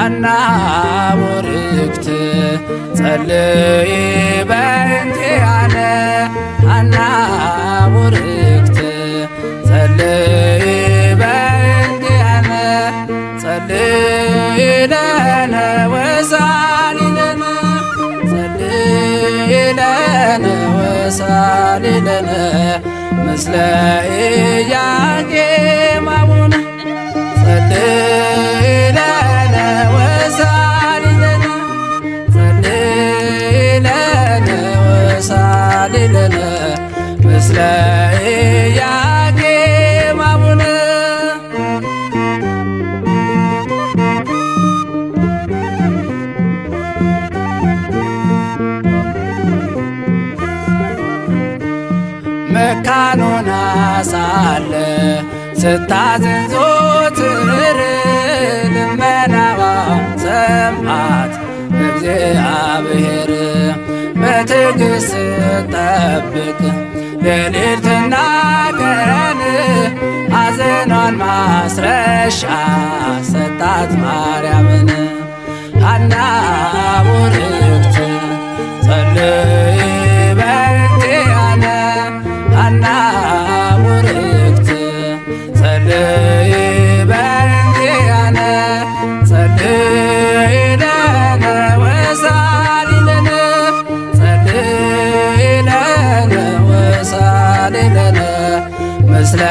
ሐና ቡርክት ጸልይ በእንቲአነ ሐና ቡርክት ጸልይ በእንቲአነ ጸልይ ለነ ወሳሊ ለነ ጸልይ ለነ ወሳሊ ለነ ምስለ ኢያቄም አቡነ ጸልይ ለነ ወሳሊ ለነ ጸልይ ለነ ወሳሊ ለነ ምስለ ኢያቄም አቡነ። መካኖና ሳለ ስታዝን ዞትር ልመናዋ ሰማት እግዚአብሔር። በትዕግስት ጠብቅ ሌሊትና ቀን ሐዘኗን ማስረሻ ሰጣት ማርያምን። ሐና ቡርክት ጸልይ በእንቲአነ ሐና ቡርክት ጸልይ በእንቲአነ ጸልይ ለነ ወሳሊ ለነ ጸልይ ለነ ወሳሊ ለነ ምስለ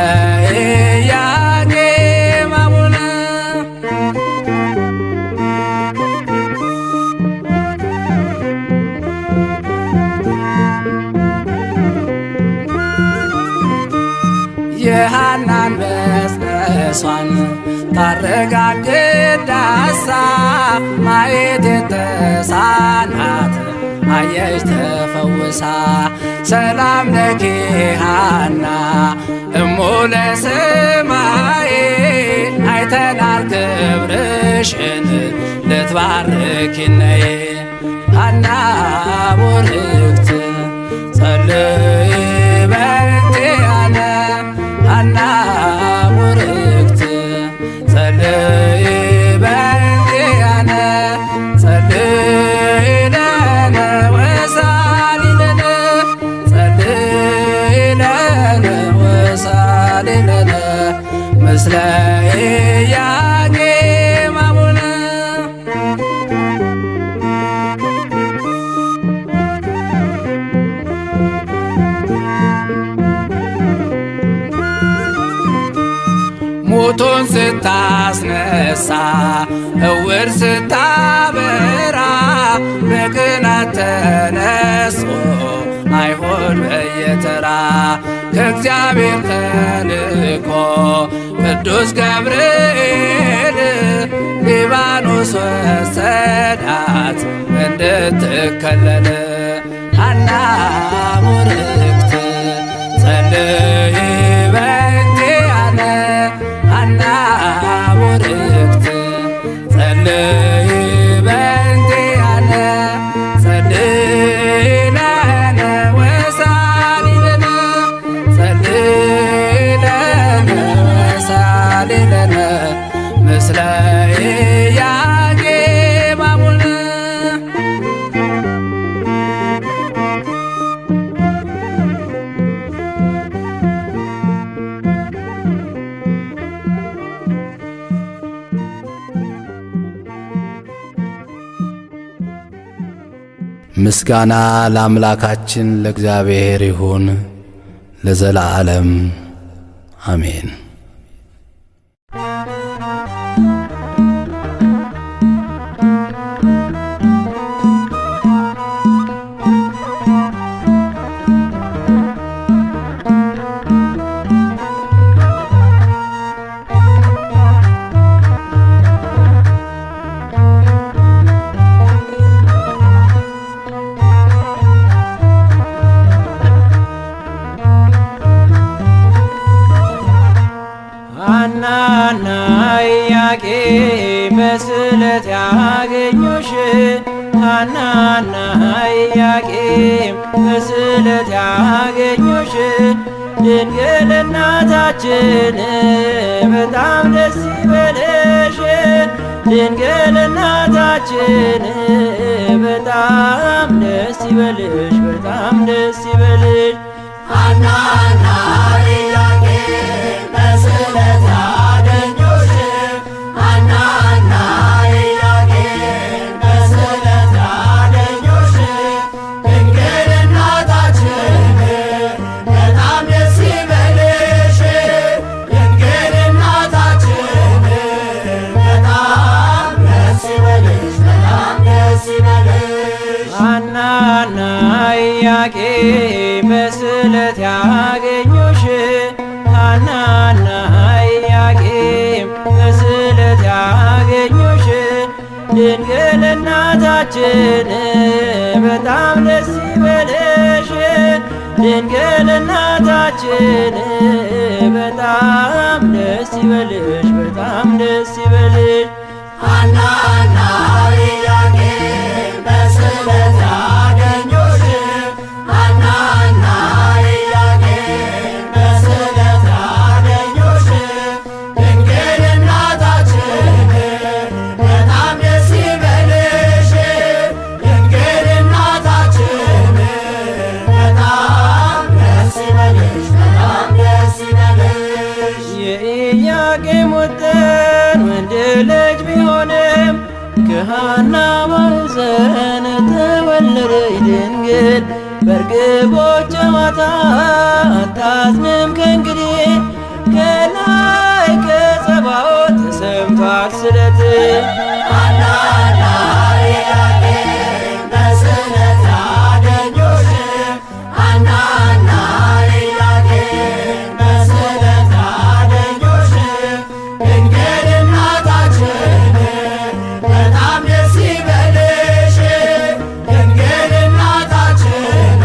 ኢያቄም አቡነ። የሐናን መጽነሷን ታረጋግጥ ዳሳ ማየት የተሳናት አየች ተፈውሳ። ሰላም ለኪ ሐና እሙ ለሰማይ አይተናል ክብርሽን ልትባርኪን ነይ። ሐና ቡርክት ጸልይ በእንቲአነ ሐና ቡርክት ጸልይ በእንቲአነ ጸልይ ለነ ወሳሊ ለነ ጸልይ ለነ ወሳሊ ለነ ምስለ ኢያቄም አቡነ። ሙቱን ስታስነሳ እውር ስታበራ በቅናት ተነሶ አይሁድ በየተራ ከእግዚአብሔር ተልኮ ቅዱስ ገብርኤል ሊባኖስ ወሰዳት እንድትከለል። ሐና ቡርክት ጸልይ በእንቲአነ ሐና ቡርክት ጸልይ በእንቲአነ ጸልይ ለነ ወሳሊ ለነ ጸልይ ለነ ወሳሊ ለነ ምስለ ኢያቄም አቡነ። ምስጋና ለአምላካችን ለእግዚአብሔር ይሁን ለዘላለም አሜን። ሐናና ኢያቄም በስለት ያገኙሽ ሐናና ኢያቄም በስለት ያገኙሽ ድንግል እናታችን በጣም ደስ ይበልሽ። ድንግል እናታችን በጣም ደስ ይበልሽ በጣም ደስ ይበልሽ። ሐናና ኢያቄም በስለት ያገኙሽ ሐናና ኢያቄም በስለት ያገኙሽ ድንግል እናታችን በጣም ደስ ይበልሽ ድንግል እናታችን በጣም ደስ ይበልሽ በጣም ደስ ይበልሽ። ሐናና ኢያቄም በስለት ያገኙሽ ሐናና ኢያቄም በስለት ያገኙሽ ድንግል እናታችን በጣም ደስ ይበልሽ ድንግል እናታችን በጣም ደስ ይበልሽ በጣም ደስ ይበልሽ። ሐናና ኢያቄም በስለት ያገኙሽ ሐናና ኢያቄም በስለት ያገኙሽ ድንግል እናታችን በጣም ደስ ይበልሽ ድንግል እናታችን በጣም ደስ ይበልሽ በጣም ደስ ይበልሽ። የኢያቄም ወጠን ወንድ ልጅ ቢሆንም ከሐና ማኅፀን ተወለደች ድንግል። በርግቦች ጨዋታ አታዝንም ከእንግዲህ ከላይ ከጸባዖት ተሰምቷል ስለት። ሐናና ኢያቄም በስለት ያገኙሽ ሐናና ኢያቄም በስለት ያገኙሽ ድንግል እናታችን በጣም ደስ ይበልሽ ድንግል እናታችን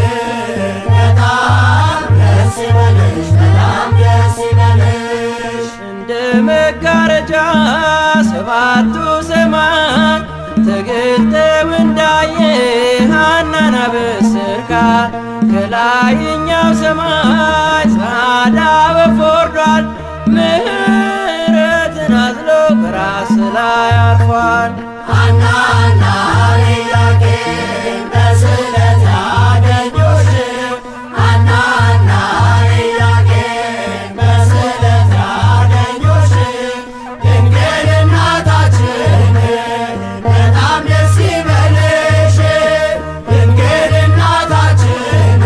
በጣም ደስ ይበልሽ በጣም ደስ ይበልሽ። እንደ መጋረጃ ሰባቱ ሰማይ ተገልጠው እንዳየ ሐናን አበሰርካት። ከላይኛው ሰማይ ጻዳ ወፍ ወርዷል፣ ምሕረትን አዝሎ በራስ ላይ አርፏል። ሐናና ኢያቄም በስለት ያገኙሽ ሐናና ኢያቄም በስለት ያገኙሽ ድንግል እናታችን በጣም ደስ ይበልሽ ድንግል እናታችን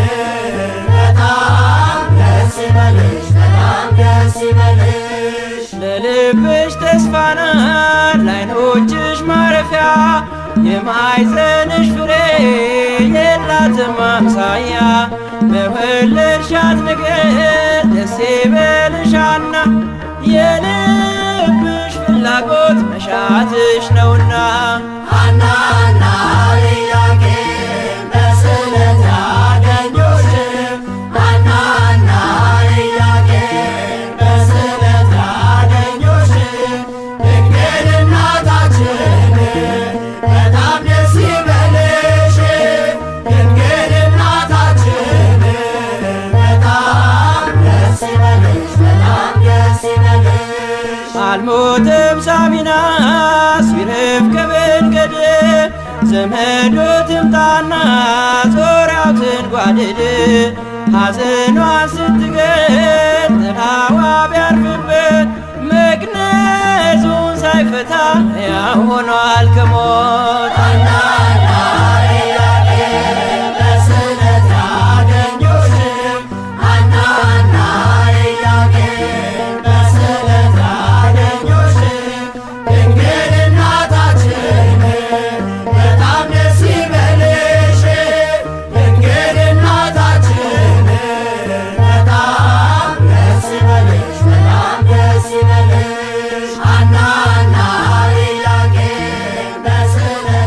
በጣም ደስ ይበልሽ በጣም ደስ ይበልሽ። ለልብሽ ተስፋ ናት ለዓይኖችሽ ማረፊያ የማኅፀንሽ ፍሬ የላትም አምሳያ። በወለድሻት ንግሥት ደስ ይበልሻና የልብሽ ፍላጎት መሻትሽ ነውና። ሐናና ኢያቄም በስለት ያገኙሽ ሐናና ኢያቄም በስለት ያገኙሽ ድንግል እናታችን በጣም ደስ ይበልሽ ድንግል እናታችን በጣም ደስ ይበልሽ በጣም ደስ ይበልሽ። አልሞትም ሳሚናስ ይረፍ ከመንገድ ዘመዶ ትምጣና ዞሪያው ትንጓደድ ሐዘኗን ስትገልጥ ጥላዋ ቢያርፍበት መግነዙን ሳይፈታ ሕያው ሆኗል ከሞት። ሐናና ኢያቄም በስለት ያገኙሽ ሐናና ኢያቄም በስለት ያገኙሽ ድንግል እናታችን በጣም ደስ ይበልሽ ድንግል እናታችን በጣም ደስ ይበልሽ በጣም ደስ ይበልሽ። ሐናና ኢያቄም በስለት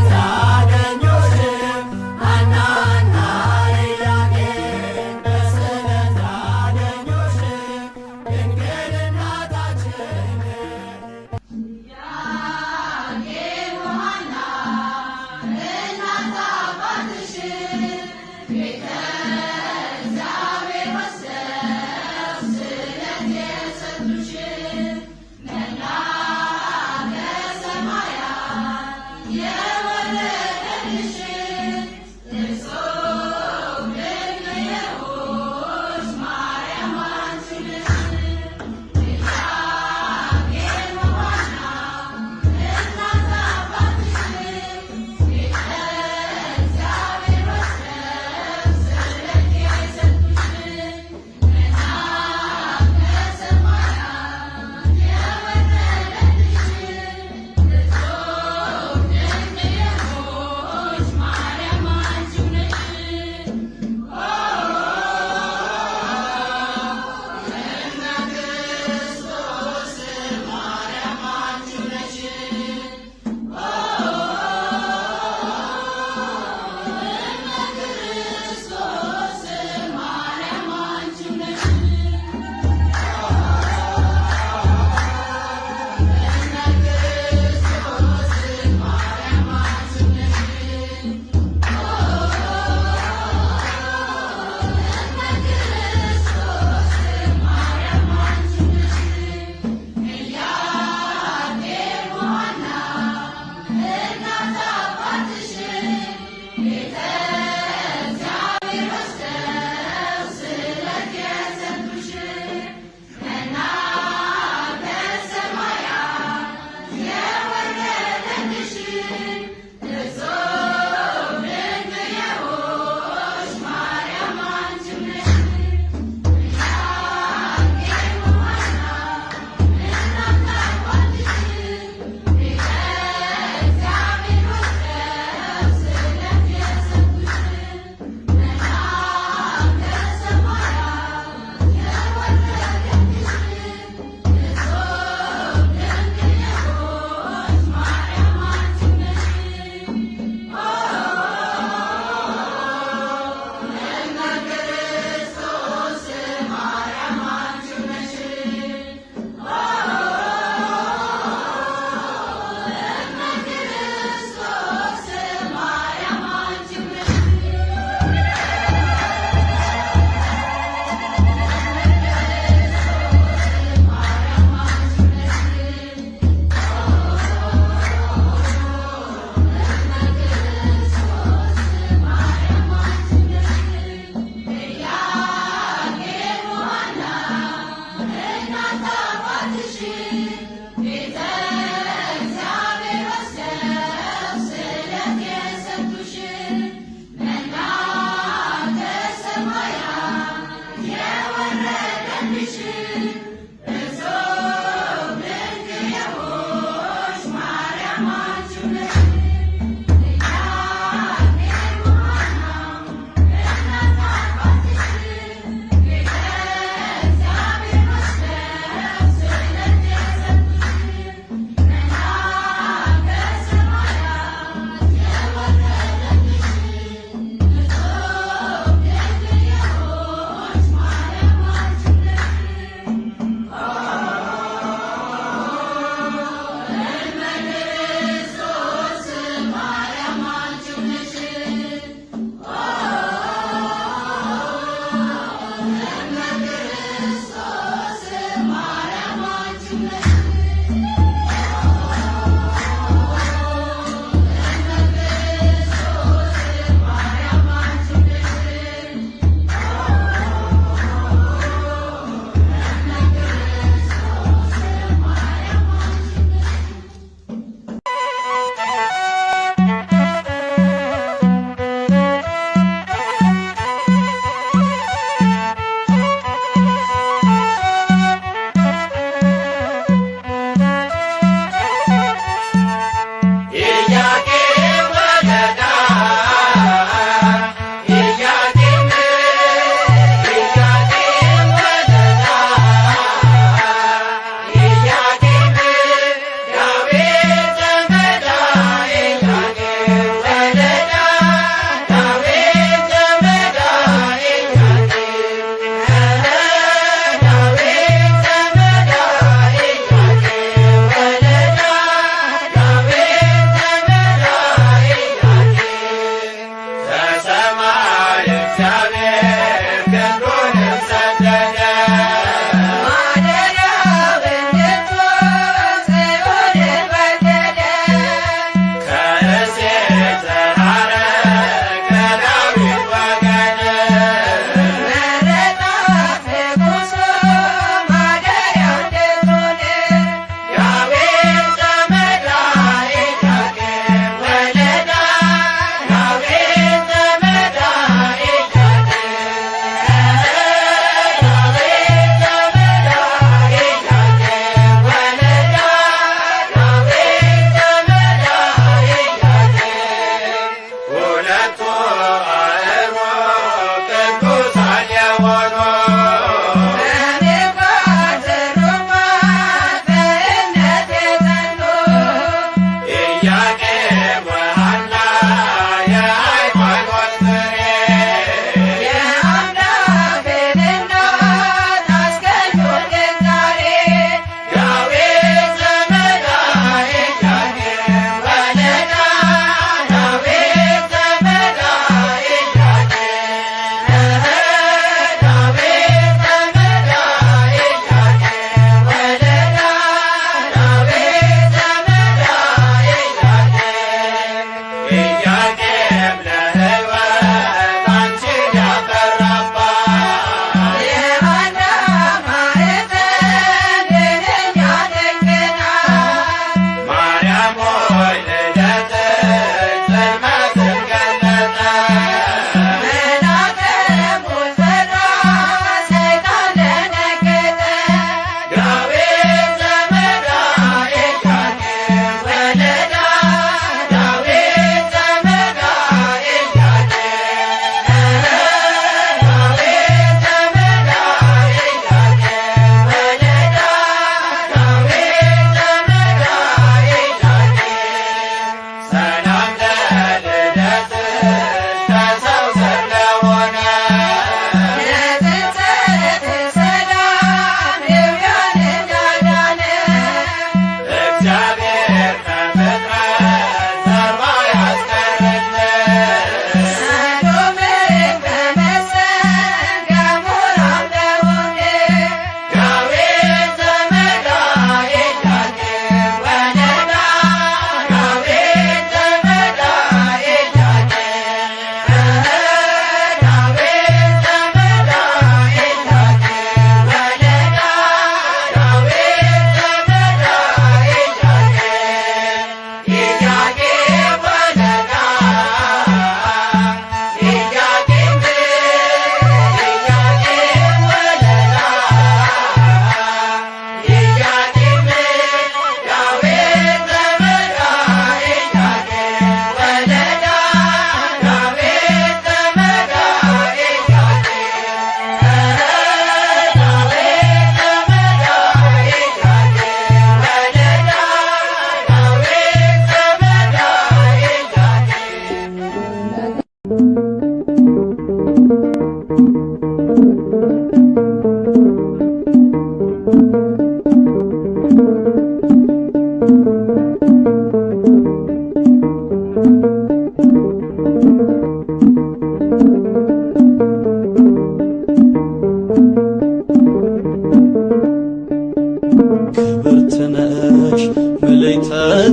ክብርት ነሽ ምልዕተ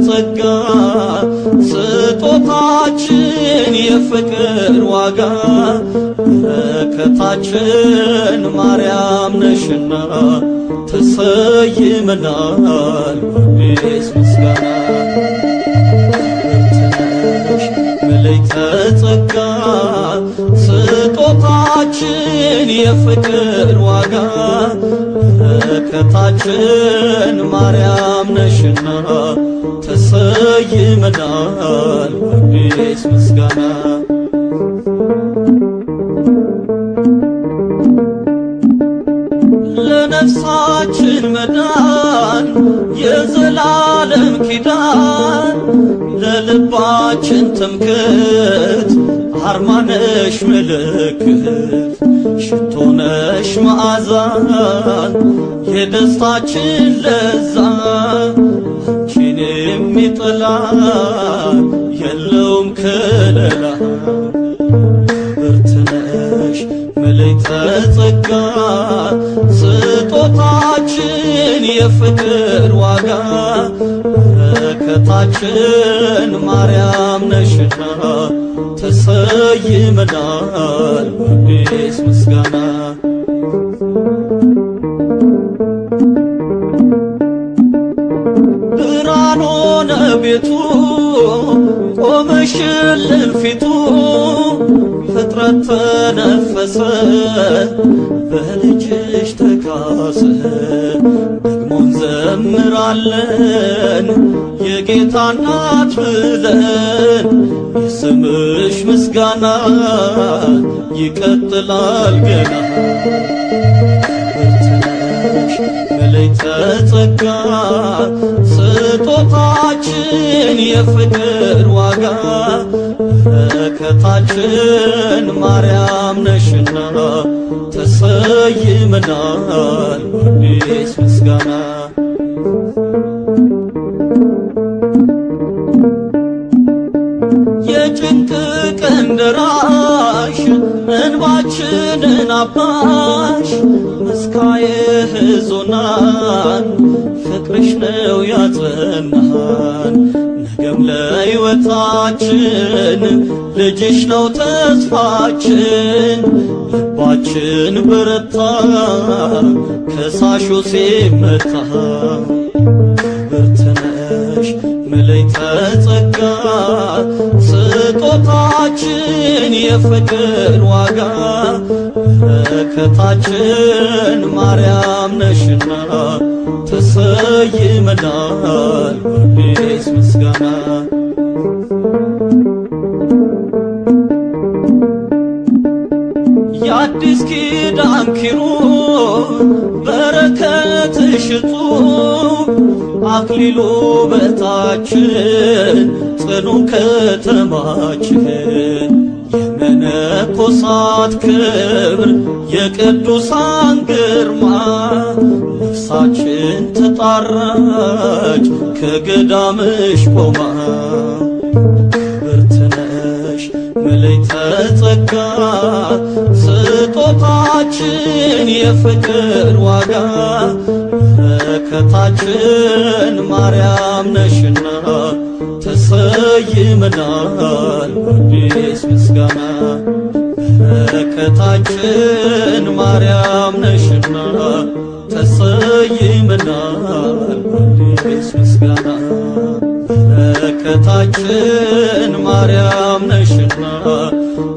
ጸጋ ስጦታችን የፍቅር ዋጋ በረከታችን ማርያም ነሽና ተሰይመናል በአዲስ ምስጋና። ክብርት ነሽ ምልዕተ ጸጋ ስጦታችን የፍቅር ዋጋ በረከታችን ማርያም ነሽና ተሰይመናል በአዲስ ምስጋና። ለነፍሳችን መዳን የዘላለም ኪዳን ለልባችን ትምክህት አርማነሽ ምልክት ሽቶነሽ መዓዛ የደስታችን ለዛ አንቺን የሚጠላ የለውም ከለላ። ክብርት ነሽ ምልዕተ ጸጋ ስጦታችን የፍቅር ዋጋ በረከታችን ማርያም ነሽና ተሰይመናል በአዲስ ምስጋና። ብርሃን ሆነ ቤቱ ቆመሽልን ፊቱ ፍጥረት ተነፈሰ በልጅሽ ተካሰ። ደግሞ እንዘምራለን የጌታ እናት ብለን የስምሽ ምስጋና ይቀጥላል ገና። ክብርት ነሽ ምልዕተ ጸጋ ስጦታችን የፍቅር ዋጋ በረከታችን ማርያም ነሽና ተሰይመናል በአዲስ ምስጋና። የጭንቅ ቀን ደራሽ እንባችንን አባሽ መስካየ ሕዙናን ፍቅርሽ ነው ያጸናን። ነገም ለሕይወታችን ልጅሽ ነው ተስፋችን። ልባችን በረታ ከሳሹ ሲመታ። ክብርት ነሽ ምልዕተ ጸጋ ስጦታችን የፍቅር ዋጋ በረከታችን ማርያም ነሽና ተሰይመናል በአዲስ ምስጋና። የአዲስ ኪዳን ኪሩብ በረከትሽ እጹብ አክሊሉ በታችን ጽኑ ከተማችን የመነኮሳት ክብር የቅዱሳን ግርማ ነፍሳችን ተጣራች ከገዳምሽ ቆማ። ክብርት ነሽ ምልዕተ ጸጋ ስጦታችን የፍቅር ዋጋ በረከታችን ማርያም ነሽና ተሰይመናል በአዲስ ምስጋና። በረከታችን ማርያም ነሽና ተሰይመናል በአዲስ ምስጋና። በረከታችን ማርያም ነሽና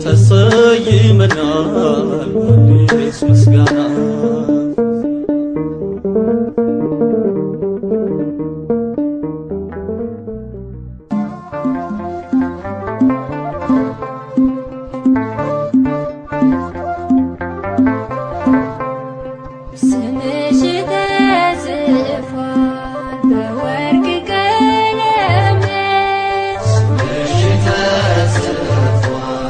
ተሰይመናል በአዲስ ምስጋና። ስምሽ ተጽፏል በወርቅ ቀለም። ስምሽ ተጽፏል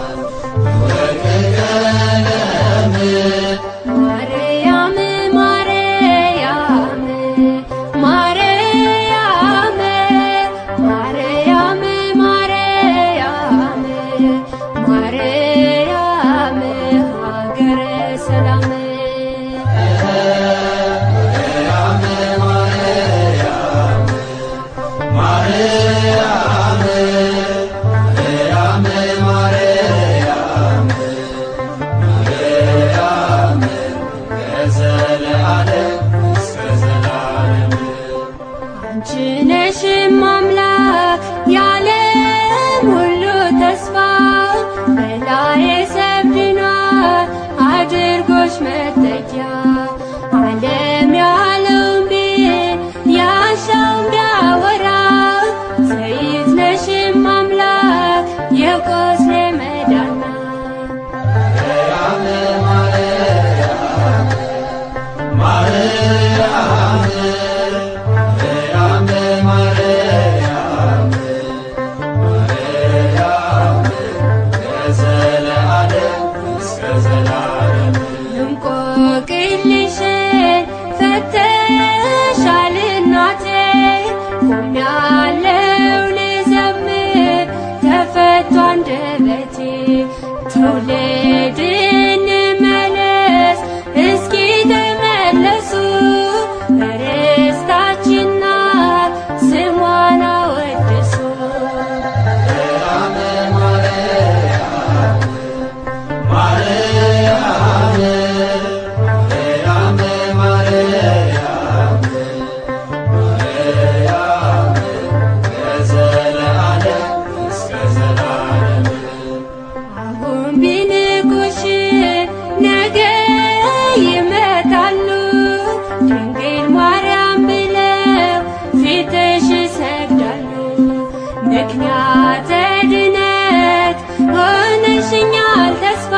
ምክንያተ ድነት ሆነሽኛል ተስፋ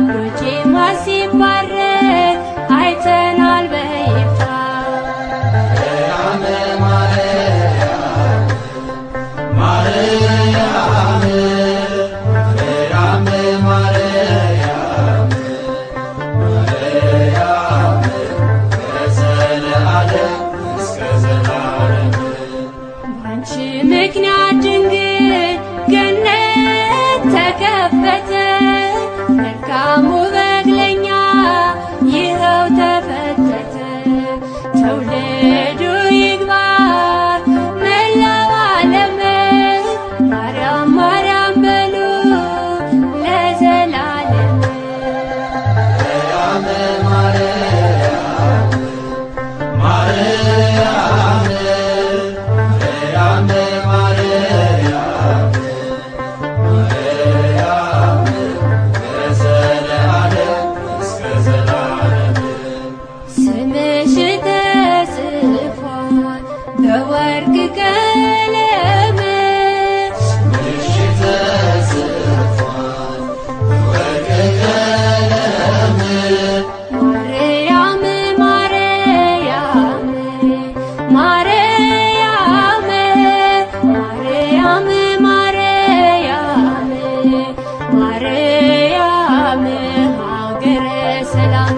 ሮጬማ ሲባረክ አይተናል በይፋ። ባንቺ ምክንያት ድንግል ገነት ተከፈተ፣ መልካሙ በግ ለኛ ይኸው ተፈተተ። ትውልዱ ይግባ መላው ዓለም ማርያም ማርያም በሉ ለዘላለም። ስምሽ ተጽፏል በወርቅ ቀለም፣ ማርያም ማርያም ማርያም ማርያም ማርያም ማርያም ሀገረ ሰላም።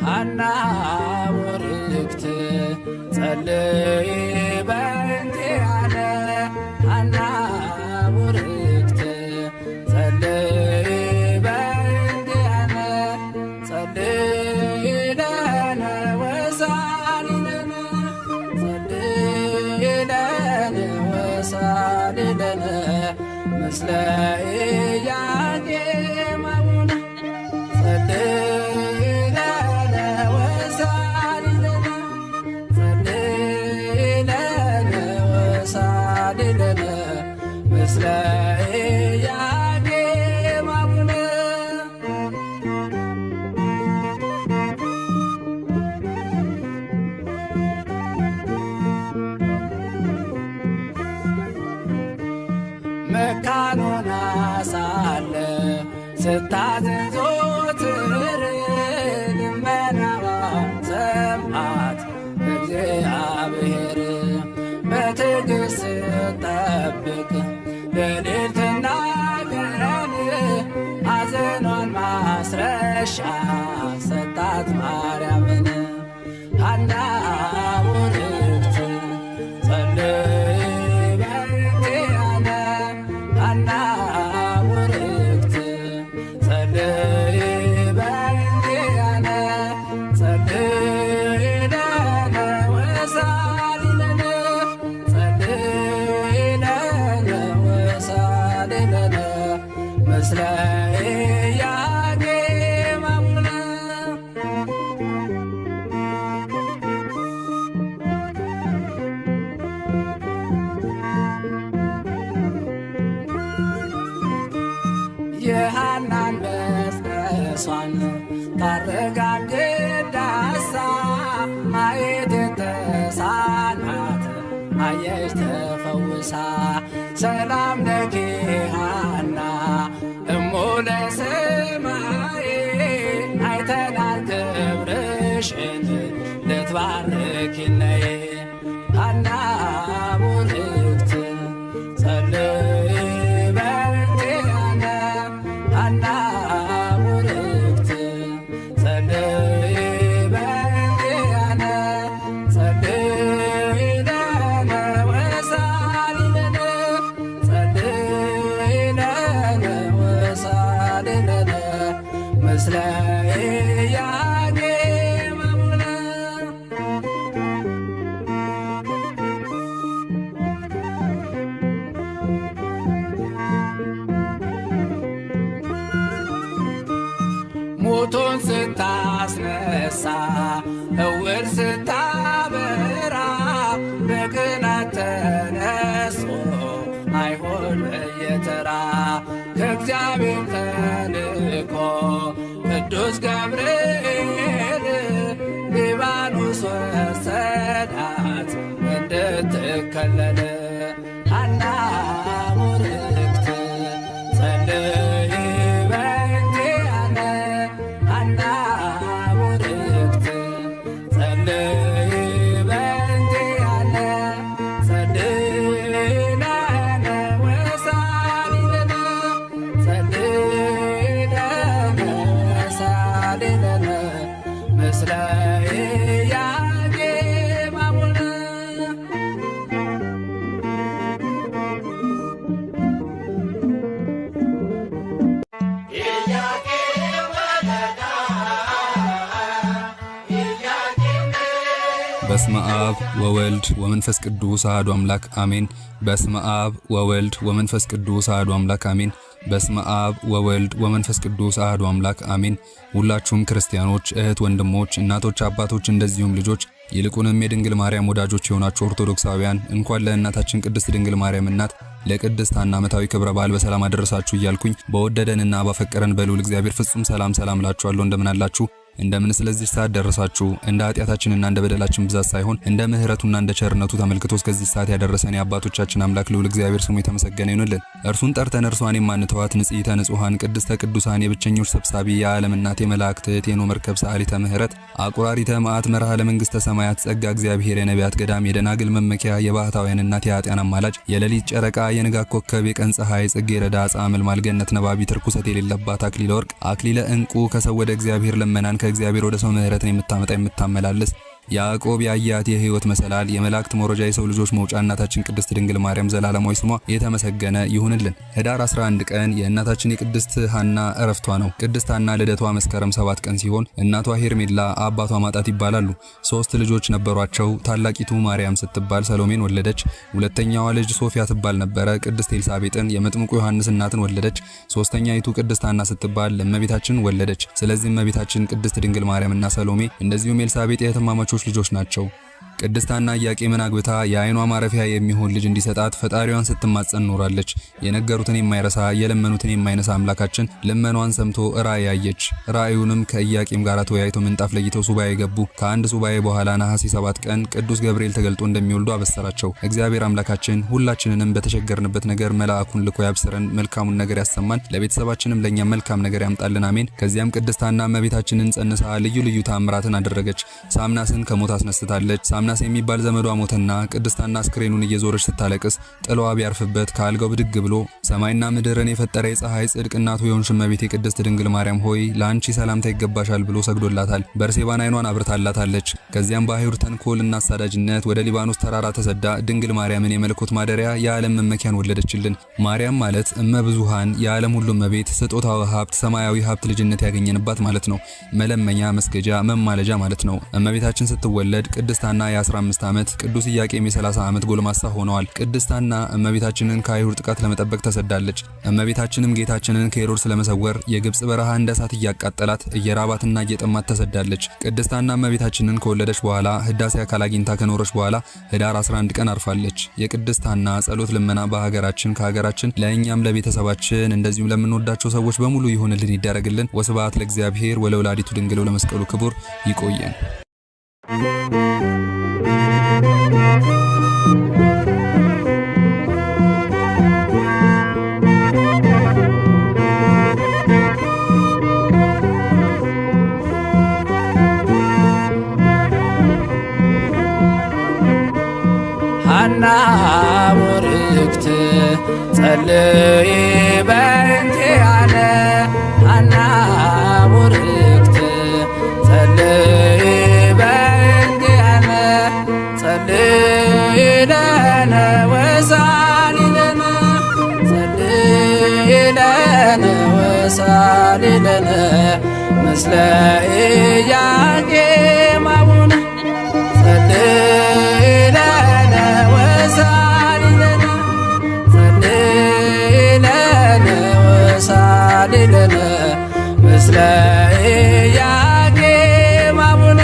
ሐና ወርክት ጸልይ በእንቲአነ፣ ሐና ቡርክት ጸልይ በእንቲአነ፣ ጸልይ ለነ ወሳሊ ለነ፣ ጸልይ ለነ ወሳሊ ለነ ምስለ ኢያቄም አቡነ፣ ጸልይ ለነ ወሳሊ ለነ፣ ጸልይ ለነ ወሳሊ ለነ ምስለ ኢያቄም አቡነ። መካን ሆና ሳለ ስታዝን ዘወትር ልመናዋ ሰማት እግዚአብሔር። በትዕግስት ስትጠብቅ ሌሊትና ቀን ሐዘኗን ማስረሻ ሰጣት ማርያምን። ሐና ቡርክት ጸልይ በእንቲአነ፣ ሐና ቡርክት ጸልይ በእንቲአነ፣ ጸልይ ለነ ወሳሊ ለነ፣ ጸልይ ለነ ወሳሊ ለነ ምስለ ኢያቄም አቡነ። አየች ተፈውሳ። ሰላም ለኪ ሐና እሙ ለሰማይ አይተናል ክብርሽን ልትባርኪን ነይ። ሐና ቡርክት ጸልይ በእንቲአነ፣ ሐና ቡርክት ጸልይ በእንቲአነ፣ ጸልይ ለነ ወሳሊ ለነ፣ ጸልይ ለነ ወሳሊ ለነ ምስለ ኢያቄም አቡነ። ሙቱን ስታስነሳ፣ እውር ስታበራ፣ በቅናት ተነሶ አይሁድ በየተራ፣ ከእግዚአብሔር ተልኮ ቅዱስ ገብርኤል ሊባኖስ ወሰዳት እንድትከለል። ሐና ቡርክት ጸልይ በእንቲአነ፣ ሐና ቡርክት ጸልይ በእንቲአነ፣ ጸልይ ለነ ወሳሊ ለነ፣ ጸልይ ለነ ወሳሊ ለነ ምስለ ኢያቄም አቡነ። በስመ አብ ወወልድ ወመንፈስ ቅዱስ አሐዱ አምላክ አሜን። በስመ አብ ወወልድ ወመንፈስ ቅዱስ አሐዱ አምላክ አሜን። በስመ አብ ወወልድ ወመንፈስ ቅዱስ አሐዱ አምላክ አሜን። ሁላችሁም ክርስቲያኖች እህት ወንድሞች፣ እናቶች፣ አባቶች እንደዚሁም ልጆች፣ ይልቁንም የድንግል ማርያም ወዳጆች የሆናችሁ ኦርቶዶክሳውያን እንኳን ለእናታችን ቅድስት ድንግል ማርያም እናት ለቅድስት ሐና ዓመታዊ ክብረ በዓል በሰላም አደረሳችሁ እያልኩኝ በወደደንና ባፈቀረን በልዑል እግዚአብሔር ፍጹም ሰላም ሰላም እላችኋለሁ። እንደምን አላችሁ? እንደምን ስለዚህ ሰዓት ደረሳችሁ? እንደ ኃጢአታችንና እንደ በደላችን ብዛት ሳይሆን እንደ ምሕረቱና እንደ ቸርነቱ ተመልክቶ እስከዚህ ሰዓት ያደረሰን የአባቶቻችን አምላክ ልዑል እግዚአብሔር ስሙ የተመሰገነ ይሁንልን። እርሱን ጠርተን እርሷን የማንተዋት ንጽሕተ ንጹሐን ቅድስተ ቅዱሳን የብቸኞች ሰብሳቢ የዓለም እናት የመላእክት እህት የኖህ መርከብ ሰዓሊተ ምሕረት አቁራሪተ መዓት መርሃ ለመንግሥተ ሰማያት ጸጋ እግዚአብሔር የነቢያት ገዳም የደናግል መመኪያ የባህታውያን እናት የኃጥአን አማላጅ የሌሊት ጨረቃ የንጋት ኮከብ የቀን ፀሐይ ጽጌረዳ ዕፀ አመልማል ገነት ነባቢት ርኩሰት የሌለባት አክሊለ ወርቅ አክሊለ ዕንቁ ከሰው ወደ እግዚአብሔር ልመናን ከእግዚአብሔር ወደ ሰው ምሕረትን የምታመጣ የምታመላልስ ያዕቆብ ያያት የሕይወት መሰላል የመላእክት መውረጃ የሰው ልጆች መውጫ እናታችን ቅድስት ድንግል ማርያም ዘላለማዊ ስሟ የተመሰገነ ይሁንልን። ህዳር 11 ቀን የእናታችን የቅድስት ሐና እረፍቷ ነው። ቅድስት ሐና ልደቷ መስከረም 7 ቀን ሲሆን እናቷ ሄርሜላ አባቷ ማጣት ይባላሉ። ሶስት ልጆች ነበሯቸው። ታላቂቱ ማርያም ስትባል ሰሎሜን ወለደች። ሁለተኛዋ ልጅ ሶፊያ ትባል ነበረ። ቅድስት ኤልሳቤጥን የመጥምቁ ዮሐንስ እናትን ወለደች። ሶስተኛይቱ ቅድስት ሐና ስትባል እመቤታችን ወለደች። ስለዚህ እመቤታችን ቅድስት ድንግል ማርያምና ሰሎሜ እንደዚሁም ኤልሳቤጥ የእህትማማቾች ልጆች ናቸው። ቅድስት ሐና ኢያቄምን አግብታ የዓይኗ ማረፊያ የሚሆን ልጅ እንዲሰጣት ፈጣሪዋን ስትማጸን ኖራለች። የነገሩትን የማይረሳ የለመኑትን የማይነሳ አምላካችን ልመኗን ሰምቶ ራእይ አየች። ራእዩንም ከኢያቄም ጋር ተወያይተው ምንጣፍ ለይተው ሱባኤ ገቡ። ከአንድ ሱባኤ በኋላ ነሐሴ 7 ቀን ቅዱስ ገብርኤል ተገልጦ እንደሚወልዱ አበሰራቸው። እግዚአብሔር አምላካችን ሁላችንንም በተቸገርንበት ነገር መልአኩን ልኮ ያብስረን፣ መልካሙን ነገር ያሰማን፣ ለቤተሰባችንም ለእኛም መልካም ነገር ያምጣልን፣ አሜን። ከዚያም ቅድስት ሐና እመቤታችንን ጸንሳ ልዩ ልዩ ታምራትን አደረገች። ሳምናስን ከሞት አስነስታለች። ሳምናስ የሚባል ዘመዷ ሞተና ቅድስት ሐና አስክሬኑን እየዞረች ስታለቅስ ጥላዋ ቢያርፍበት ከአልጋው ብድግ ብሎ ሰማይና ምድርን የፈጠረ የፀሐይ ጽድቅ እናቱ የሆንሽ እመቤቴ ቅድስት ድንግል ማርያም ሆይ ለአንቺ ሰላምታ ይገባሻል ብሎ ሰግዶላታል። በርሴባን ዓይኗን አብርታላታለች። ከዚያም በአይሁድ ተንኮል እና አሳዳጅነት ወደ ሊባኖስ ተራራ ተሰዳ ድንግል ማርያምን የመለኮት ማደሪያ የዓለም መመኪያን ወለደችልን። ማርያም ማለት እመ ብዙሃን የዓለም ሁሉ እመቤት፣ ስጦታዊ ሀብት፣ ሰማያዊ ሀብት ልጅነት ያገኘንባት ማለት ነው። መለመኛ፣ መስገጃ፣ መማለጃ ማለት ነው። እመቤታችን ስትወለድ ቅድስት ሐና የ15 ዓመት፣ ቅዱስ ኢያቄም የ30 ዓመት ጎልማሳ ሆነዋል። ቅድስት ሐና እመቤታችንን ከአይሁድ ጥቃት ለመጠበቅ ተሰዳለች። እመቤታችንም ጌታችንን ከሄሮድስ ለመሰወር የግብጽ በረሃ እንደ እሳት እያቃጠላት እየራባትና እየጠማት ተሰዳለች። ቅድስት ሐና እመቤታችንን ከወለደች በኋላ ህዳሴ አካል አግኝታ ከኖረች በኋላ ህዳር 11 ቀን አርፋለች። የቅድስት ሐና ጸሎት ልመና በሀገራችን ከሀገራችን ለእኛም ለቤተሰባችን እንደዚሁም ለምንወዳቸው ሰዎች በሙሉ ይሁንልን፣ ይደረግልን። ወስብሐት ለእግዚአብሔር ወለወላዲቱ ድንግል ወለመስቀሉ ክቡር። ይቆየን። Thank ሐና ቡርክት ጸልይ በእንቲአነ ሐና ቡርክት ጸልይ በእንቲአነ ጸልይ ለነ ወሳሊ ለነ ጸልይ ለነ ወሳሊ ለነ ምስለ ኢያቄም አቡነ ጸልይ ለነ ወሳሊ ለነ ጸልይ ለነ ወሳሊ ለነ ምስለ ኢያቄም አቡነ።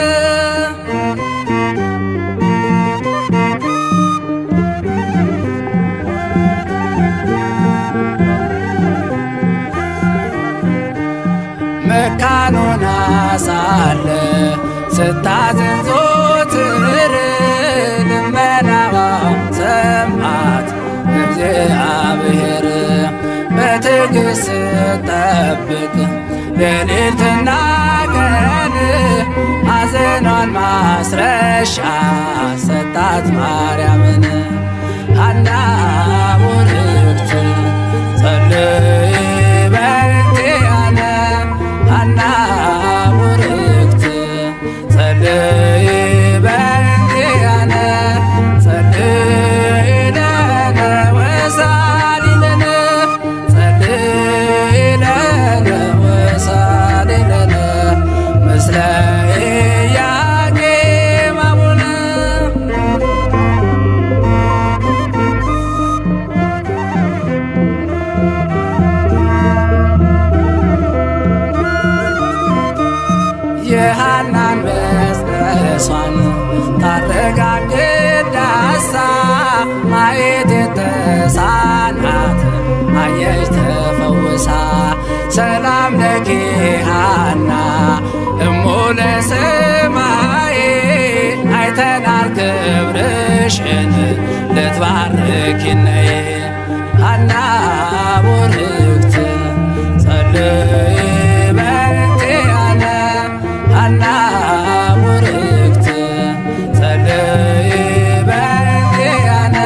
መካኑን ሳለ ስታዝን ዞትር ልመናዋ ሰማት እግዚአብሔር። በትዕግሥት ስትጠብቅ ሌሊትና ቀን ሐዘኗን ማስረሻ ሰጣት ማርያምን። ሐና ቡርክት ጸልይ በእንቲአነ ሐና ቡርክት ጸልይ በእንቲአነ ጸልይ ለነ ወሳሊ ለነ ጸልይ ለነ ወሳሊ ለነ ምስለ ኢያቄም አቡነ። የሐናን መጽነሷን ታረጋግጥ ዳሳ ማየት የተሳናት አየች ተፈውሳ። ሰላም ለኪ ሐና እሙ ለሰማይ አይተናል ክብርሽን ልትባርኪን ነይ። ሐና ቡርክት ጸልይ በእንቲአነ ሐና ቡርክት ጸልይ በእንቲአነ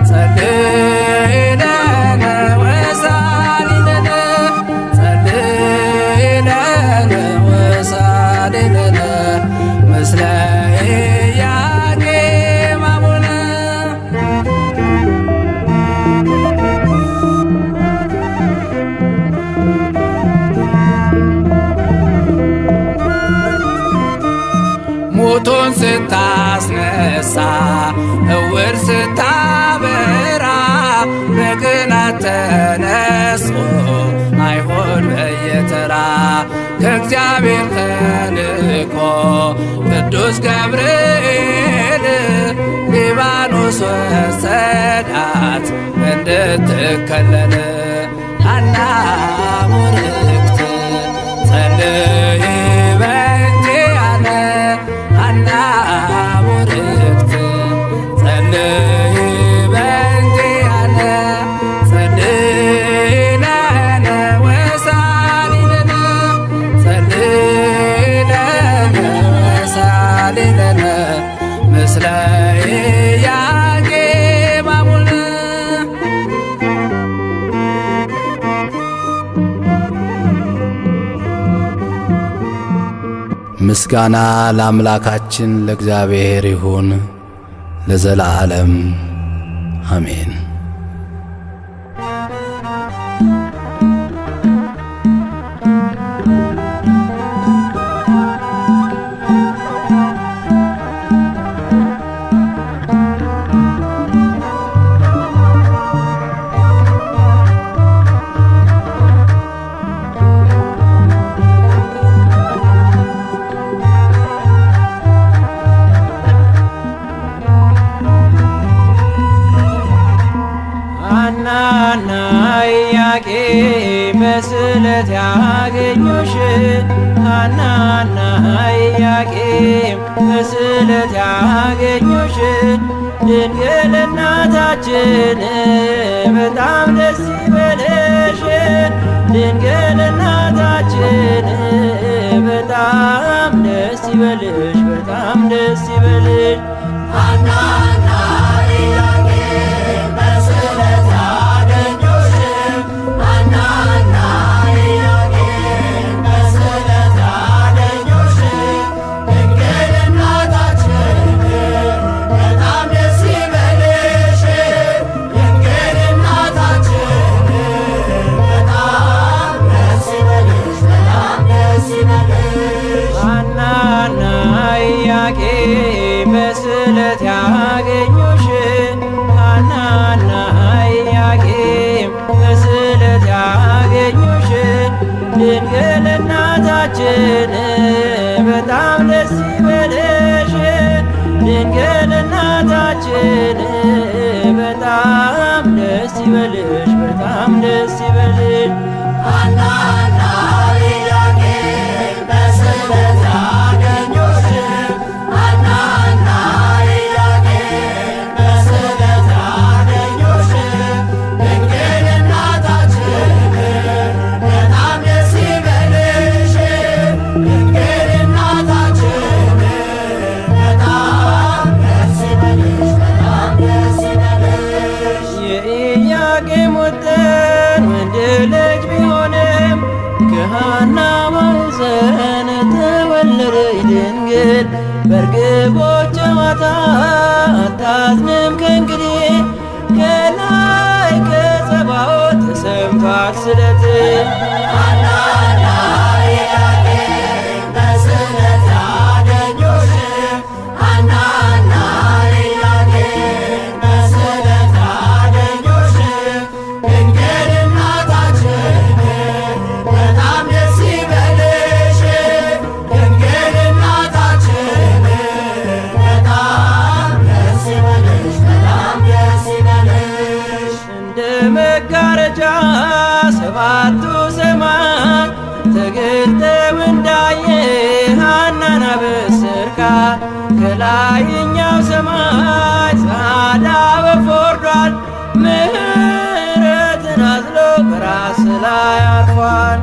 ጸልይ ለነ ወሳሊ ለነ ጸልይ ለነ ወሳሊ ለነ ምስለ ኢያቄም አቡነ። ሙቱን ስታስነሳ እውር ስታበራ በቅናት ተነሶ አይሁድ በየተራ ከእግዚአብሔር ተልኮ ቅዱስ ገብርኤል ሊባኖስ ወሰዳት እንድትከለል። ሐና ቡርክት ጸልይ በእንቲአነ ሐና ቡርክት ጸልይ በእንቲአነ ጸልይ ለነ ወሳሊ ለነ ጸልይ ለነ ወሳሊ ለነ ምስለ ኢያቄም አቡነ። ምስጋና ለአምላካችን ለእግዚአብሔር ይሁን ለዘላለም አሜን። ሐናና ኢያቄም በስለት ያገኙሽ ሐናና ኢያቄም በስለት ያገኙሽ ድንግል እናታችን በጣም ደስ ይበልሽ። ድንግል እናታችን በጣም ደስ ይበልሽ፣ በጣም ደስ ይበልሽ። ሐናና በስለት ያገኙሽ ድንግል እናታችን በጣም ደስ ይበልሽ። ድንግል እናታችን በጣም ደስ ይበልሽ፣ በጣም ደስ ይበልሽ። ሐናና ኢያቄም በስለት ያገኙሽ፣ ሐናና ኢያቄም በስለት ያገኙሽ ድንግል እናታችን በጣም ደስ ይበልሽ። ድንግል እናታችን በጣም ደስ ይበልሽ፣ በጣም ደስ ይበልሽ። የኢያቄም ወጠን ወንድ ልጅ ቢሆንም ከሐና ማኅፀን ተወለደች ድንግል። በእርግቦች ጨዋታ አታዝንም ከእንግዲህ፣ ከላይ ከጸባዖት ተሰምቷል ስለት። ሐናና ኢያቄም በስለት ያገኙሽ፣ ሐናና ኢያቄም በስለት ያገኙሽ ድንግል እናታችን በጣም ደስ ይበልሽ። ድንግል እናታችን በጣም ደስ ይበልሽ፣ በጣም ደስ ይበልሽ። እንደ መጋረጃ ሰባቱ ሰማይ ተገልጠው እንዳየ ሐናን አበሰርካት። ከላይኛው ሰማይ ጻዳ ወፍ ወርዷል፣ ምሕረትን አዝሎ በራስ ላይ አርፏል።